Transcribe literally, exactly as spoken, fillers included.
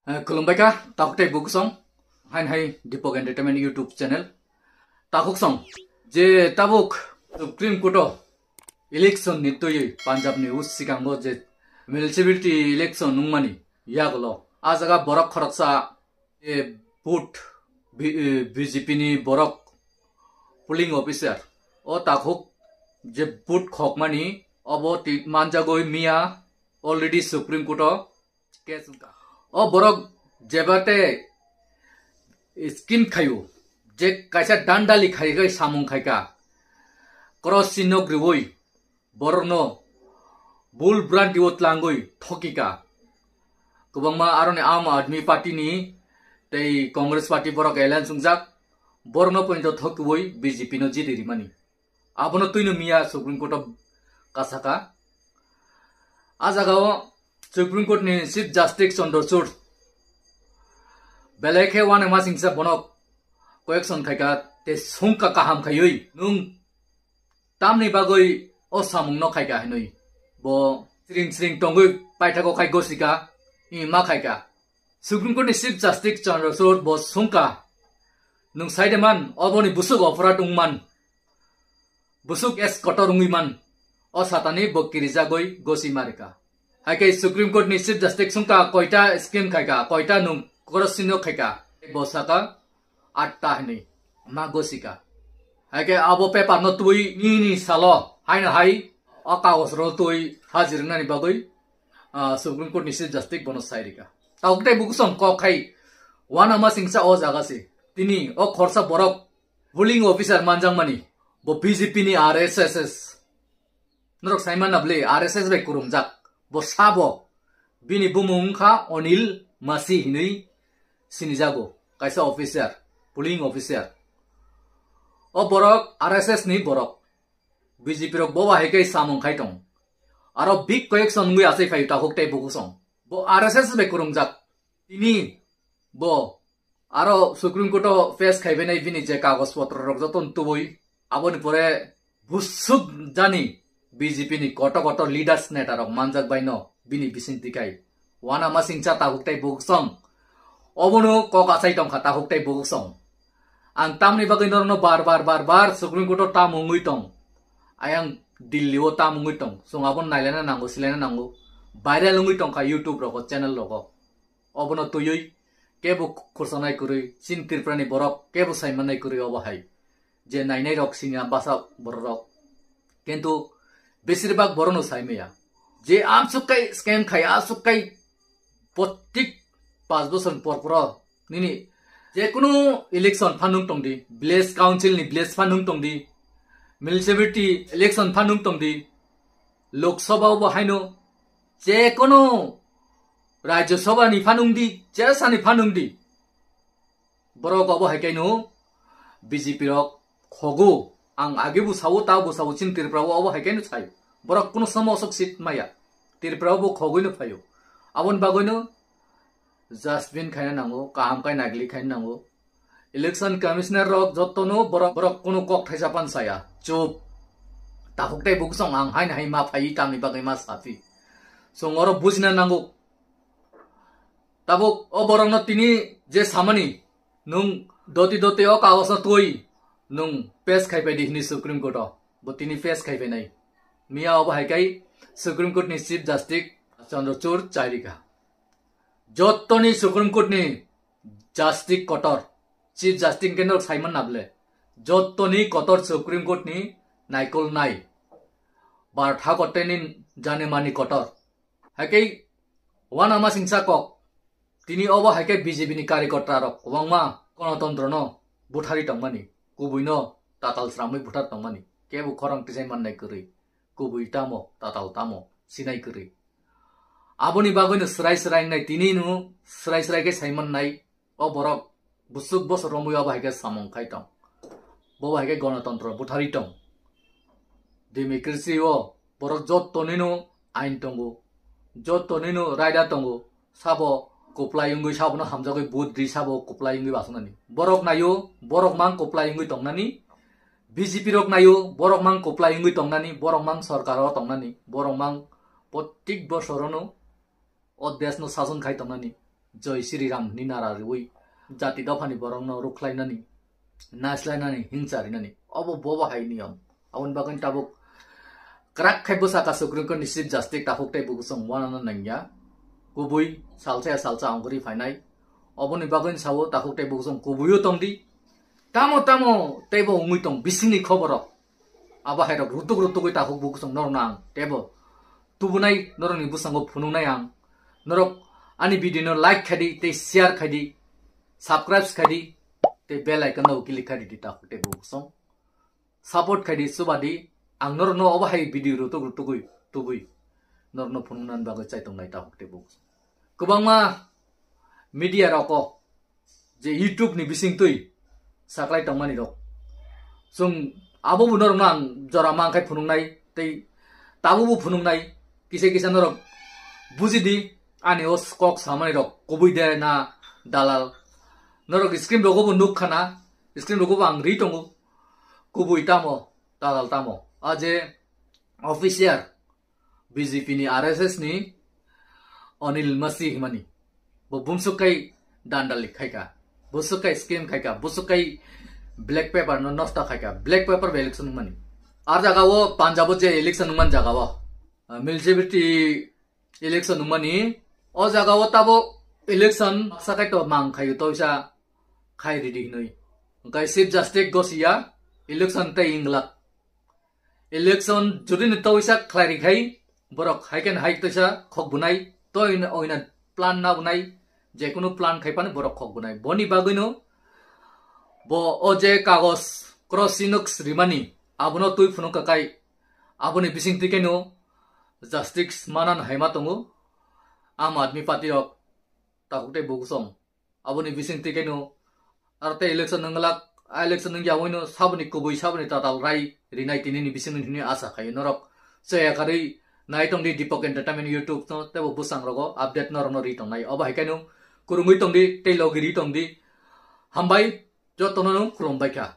Eh, khulumbai kha, takhuk tei bukhuk song, hain hai Deepak Entertainment YouTube channel. Takhuk song, je tabuk Supreme Court o election ni twiwi Punjab ni u sikango je municipality election nungmani yagulo, a jaga borok khoroksa, eh, vote B-, eh, B J P ni borok polling officer o takhuk je vote khokmani obo ti-, manjagoi miya already Supreme Court o case wngkha. O borok jeba tei scheme khaio, je kaisa dandali khai khai samung khaika, cross sinno griwi borokno bul branti o tlangwi thokika. Kwbangma aroni Aam Aadmi Party ni tei Congress Party borok alliance wngjak, borokno poito thokiwi B J P no jiti rimani. Abono twino miya Supreme Court o kasaka. A jagao Supreme Court ni Chief Justice Chandrachud belai khe uanamasingcha bono question khaika, tei sungka kaham khaiwi, nwng tamni bagwi o samung no khaika hinwi. Bo sring sring tongwi paithago khai gosika, i ma khaika. Supreme Court ni Chief Justice Chandrachud bo sungka, nwng saide man, oboni busuk oporad wngman, busuk es kotor wngwi man, o satani bo kirijagwi gosi marika. Haikhe Supreme Court ni Chief Justice sungka koita scheme khaika, koita nwng cross sinno khaika, bo saka atta hinwi ma gosika. Haikhe abo paper no twi nini salo haino hai o kagos ro twi hajir wngnani bagwi, ah, Supreme Court ni Chief Justice bono sai rika. Tabuk tei bukusong kok khai uanamasingcha o jaga se. Tini o khorsa borok polling officer manjakmani, bo B J P ni R S S. Norok saimana bwle R S S bai kwrwngjak. Bo sabo. Bini bumung wngkha Anil Masi hinwi sinijago. Kaisa officer, polling officer. O borok R S S ni borok. B J P rok bo bahai khe samung khai tong. Aro big correction wngwi achai phaio takhuk tei bukusong. Bo R S S bai kwrwngjak. Tini bo aro Supreme Court o face khaibainai bini je kagos potro rok joto tubui. Aboni pore busuk jani B J P ni koto koto leaders neta rok manjak baino bini bising tikai. Uanamasingcha takhuk tei bukusong. Obono kok achai tongkha takhuk tei bukusong. Ang tamni bagwi norokno bar bar bar bar Supreme Court o tam wngwi tong. Ayang Delhi o tam wngwi tong. Chwng abono nailana nango, silana nango. Viral wngwi tongkha YouTube rogo, channel rogo. Obono twiwi kebo khursanai kwrwi, chini Tripura ni borok kebo saimannai kwrwi obo hai. Je nainai rok sini basa borok rok. Kintu besir bak borokno saimaya. Je amsuk kai scam khai, asuk kai protik pas bosor por poro nini je kunu election phanung tongdi, village council ni village phanung tongdi, municipality election phanung tongdi, Lok Sabha bo haino je kunu Rajya Sabha ni phanung di, je sani phanung di. Borok obo hai kaino B J P rok khogo. Ang age bo sao, ta bo sao, chini Tripura o obo hai kaino sai. Borok kuno somo osok seat maya. Tripura o bo khogoi no phaio. Aboni bagoi no dustbin khaina nango, kaham kai nagli khaina nango. Election commissioner rok joto no borok, borok kuno kok thaisa pan saya. Chup. Takhuk tei bukusong ang haino hai ma phai tamni bagoi ma sapi. Chwng oro bujina nango. Tabuk o borokno tini je samani, nwng doti doti o kagosno twi nwng pass khai pai di hini Supreme Court o, bo tini pass khai pai nai. Miya obo hai kai Supreme Court ni Chief Justice Chandrachud chairika. Jottoni Supreme Court ni Justice kotor, Chief Justice hwnkhe norok saiman na bwle? Jottoni kotor Supreme Court ni naikol nai. Bharat hakor tei ni jani mani kotor. Haikhe uanamasingcha kok. Tini obo haikhe B J P ni karikota rok kwbangma gonotontro no buthari tongmani, kubui no tatal sramwi buthar tongmani, kebo khorang tisai mannai kwrwi, kubui tamo, tatal tamo, sinai kwrwi. Aboni bagwi no swrai swrai wngnai, tini no swrai swrai khe sai mannai, o borok bwswk bosor romwi obo hai khe samung khai tong. Bo hai khe gonotontro butharwi tong. Democracy o borok jottonino ain tongo, jottonino raida tongo, sabo kwplai wngwi sabono hamjagwi vote ri sabo kwplai wngwi bachunani. Borok naio, borok mang kwplai wngwi tongnani, B J P rok naio, borok mang kwplai wngwi tongnani, borok mang sorkar o tongnani, borok mang protik bosorono o desh no sason khai tongnani. Joi Shri Ram ni nara riwi jati dophani borokno rukhlainani, naislainani, hingcha rinani. Obo bobo hai niyom. Aboni bagwi tabuk kwrak khai bwsa ka Supreme Court ni Chief Justice takhuk tei bukusong wanana nangya. Kubui salsa ya salsa ongkori phainai. Oboni bagwi sao takhuk tei bukusong kubuio tongdi. Tamo tamo teibo wngwi tong bisingni khoborok. Abo hairok rutuk rutugwi takhuk bukusong norokno ang teibo tubunai norokni bwskango phunuknai ang. Norok ani video no like khaidi tei share khaidi, subscribe khaidi tei bell icon no click khaidi di takhuk tei bukusong. Support khaidi, chubadi, ang norokno obo hai video rutuk rutugwi tubui norokno phunuknani bagwi chai tongnai takhuk tei bukusong. Kwbangma media roko je YouTube ni bisingtwi saklai tongmani rok. Chwng abo bo norokno ang jora mankhe phunuknai tei tabukbo phunuknai, kisa kisa norok bujidi ani o kok samani rok kubui de na dalal. Norok screen rogo bo nuk khana, screen rogo bo ang ri tongo, kubui tamo, dalal tamo. A je official B J P ni R S S ni Anil Masi himani. Bo bumsuk kai dandali khaika. Bumsuk kai scam khaika. Bumsuk kai black paper no nosta khaika. Black paper ba election mani. Ar jaga o Punjab o je election man jaga o. Ah, municipality election mani. O jaga o tabo election sakai to mang khayu to isa khai ridi hinoi. Engkai Chief Justice gosiya election tei inglak. Election jodi ni tawisa khlai ri khai, borok hai khe hai tawisa khok bunai, to oina, oina plan na bunai, je kunu plan khai phano borok khok bunai. Boni bagwino bo o je kagos crossing rimani, abono twi phunuk kakai, aboni bising twi keno justice manan haima tongo. Aam Aadmi Party rok takhuk tei bukusong. Aboni bising twi keno aro tei election wngwlak, a election wngya wino saboni kubui saboni tatal rai rinai tini ni bising hwnwi asa khaio norok. Chaya karwi nai tongdi Deepak Entertainment YouTube no, teibo bwsang rogo update norokno ri tongnai. Obo hai keno kwrwngwi tongdi tei logi ri tongdi. Hambai, jotono no khulumbai kha.